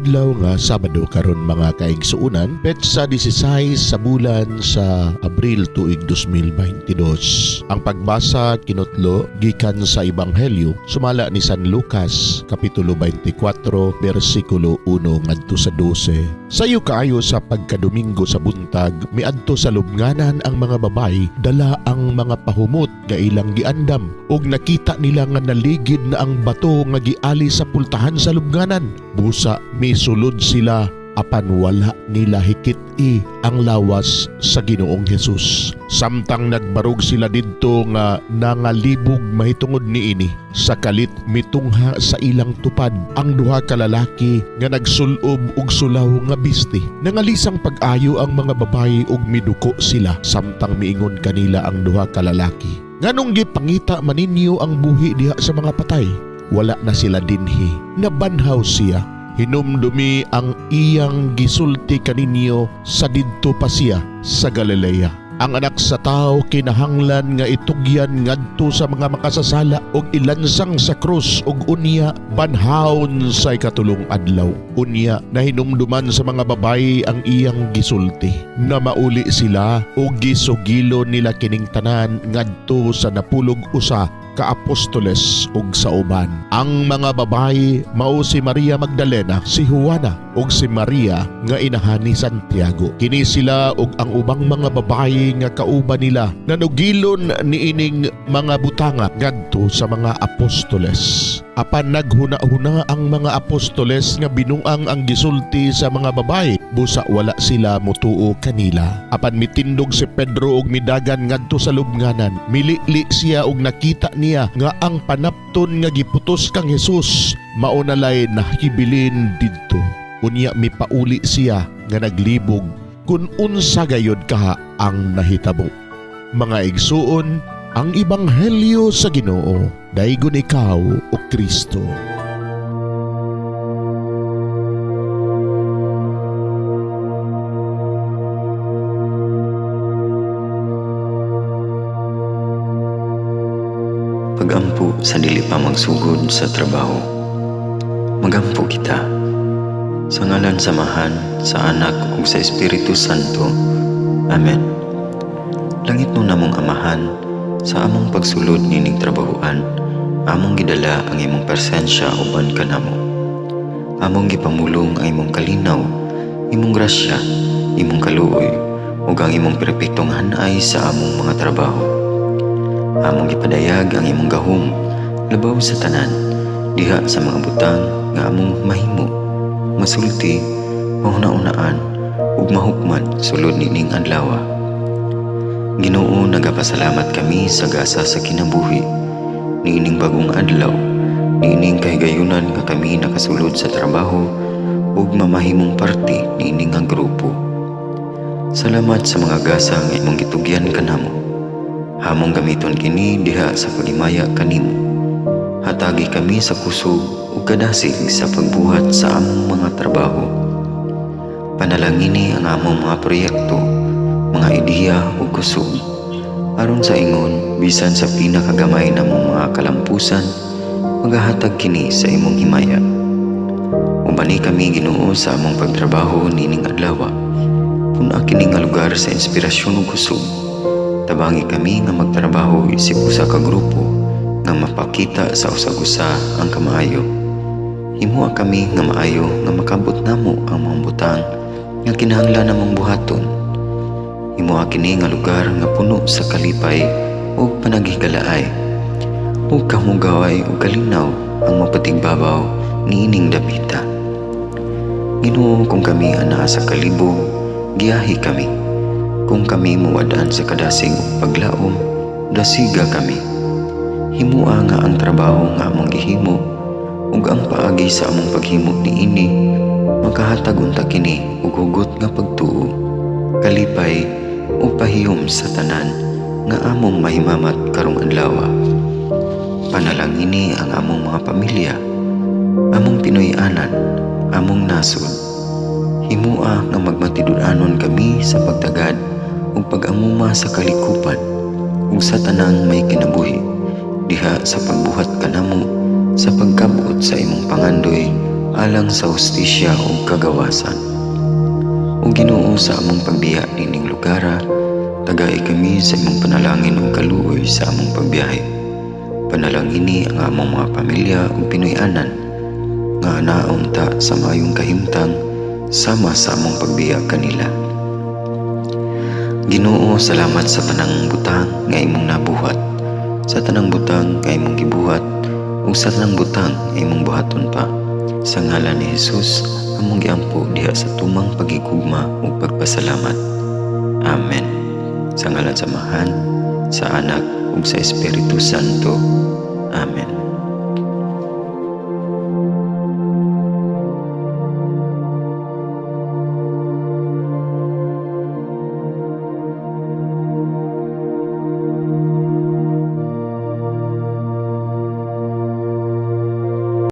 Adlaw nga Sabado karon, mga kaigsuonan, petsa 16 sa bulan sa Abril, tuig 2022. Ang pagbasa kinutlo gikan sa Ebanghelyo sumala ni San Lucas, kapitulo 24, bersikulo 1 ngadto sa 12. Sayo kaayo sa pagkadomingo sa buntag, miadto sa lubnganan ang mga babayi dala ang mga pahumot nga ilang giandam, ug nakita nila nga naligid na ang bato nga giali sa pultahan sa lubnganan. Busa misulod sila, apan wala nila hikit-i ang lawas sa Ginoong Hesus. Samtang nagbarog sila didto nga nangalibog mahitungod niini, sa kalit mitungha sa ilang tupad ang duha ka lalaki nga nagsulob og sulaw nga bisti. Nangalisang pag-ayo ang mga babayi ug miduko sila samtang miingon kanila ang duha ka lalaki, "Nganong gipangita man ninyo ang buhi diha sa mga patay? Wala na sila dinhi. Nabanhaw siya. Hinumdumi ang iyang gisulti kaninyo sa didto pa siya sa Galilea. Ang Anak sa Tao kinahanglan nga itugyan ngadto sa mga makasasala ug ilansang sa krus, ug unya banhawon sa ikatulong adlaw." Unya nahinumduman sa mga babayi ang iyang gisulti. Na mauli sila ug gisugilo nila kining tanan ngadto sa 11 ka apostoles ug sa uban. Ang mga babayi mao si Maria Magdalena, si Juana ug si Maria nga inahan ni Santiago. Kini sila ug ang ubang mga babayi nga kauban nila nanugilon niining mga butanga ngadto sa mga apostoles. Apan naghuna-huna ang mga apostoles nga binuang ang gisulti sa mga babayi, busa wala sila mutuo kanila. Apan mitindog si Pedro ug midagan ngadto sa lubnganan. Milili siya ug nakita niya nga ang panapton nga giputos kang Hesus mao nalay nahibilin didto. Unya mipauli siya nga naglibog kung unsa gayod kaha ang nahitabo. Mga igsuon, ang ebanghelyo sa Ginoo. Daygon ikaw, o Kristo. Pagampo sa dili pa magsugod sa trabaho. Magampo kita. Sa ngalan sa Amahan, sa Anak ug sa Espiritu Santo. Amen. Langit no namong Amahan, sa among pagsulod nining trabahoan, among gidala ang imong presensya uban kanamo. Among gipamulong ang imong kalinaw, imong grasya, imong kaluoy, ug ang imong perpektong hanay sa among mga trabaho. Among gipadayag ang imong gahom labaw sa tanan, diha sa mga butang nga among mahimo, masulti, mahuna-unaan ug mahukman sulod nining adlaw. Ginoo, nagapasalamat kami sa gasa sa kinabuhi niining bagong adlaw, niining kahigayunan nga kami nakasulod sa trabaho ug mamahimong parte niining nga grupo. Salamat sa mga gasa nga imong gitugyan kanamo. Hamong gamiton kini diha sa paghimaya kanimo. Hatagi kami sa kusog ug kadasig sa pagbuhat sa among mga trabaho. Panalangini ang among mga proyekto, mga ideya ug kusog, aron sa ingon bisan sa pinakagamay namong mga kalampusan, magahatag kini sa imong himaya. Ubani kami, Ginoo, sa among pagtrabaho nining adlaw. Pun-a kini nga lugar sa inspirasyon ug kusog. Tabangi kami nga magtrabaho isip usa ka grupo nga mapakita sa usag-usa ang kamaayo. Himoa kami nga maayo nga makabot namo ang mga butang nga kinahanglan namong buhaton. Himoa kini nga lugar nga puno sa kalipay ug panaghigalaay, ug kamugaway ug kalinaw ang mapatigbabaw niining dapita. Ginoo, kung kami anaa sa kalibog, giyahi kami. Kung kami muwad-an sa kadasig ug paglaom, dasiga kami. Himoa nga ang trabaho nga among gihimo ug ang paagi sa among paghimo niini makahatag unta kini og hugot nga pagtuo, kalipay ug pahiyom sa tanan nga among mahimamat karong adlaw. Panalangini ang among mga pamilya, among Pinoy-anan, among nasod. Himoa nga magmatinud-anon kami sa pagtagad ug pag-amuma sa kalikupan ug sa tanang may kinabuhi diha sa pagbuhat kanamo sa pagkabot sa imong pangandoy Alang sa hustisya ug kagawasan. O Ginoo, sa among pagbiya niining lugara, tagai kami sa imong panalangin ug kaluoy sa among pagbiyahe. Panalangini ang among mga pamilya ug Pinoy-anan nga anaon ta sa maayong kahimtang sama sa among pagbiya kanila. Ginoo, salamat sa tanang butang nga imong nabuhat, sa tanang butang nga imong gibuhat, ug sa tanang butang nga imong buhaton pa. Sa ngalan ni Jesus, among giampo diha sa tumang pagigugma ug pagpasalamat. Amen. Sa ngalan sa Amahan, sa Anak ug sa Espiritu Santo. Amen.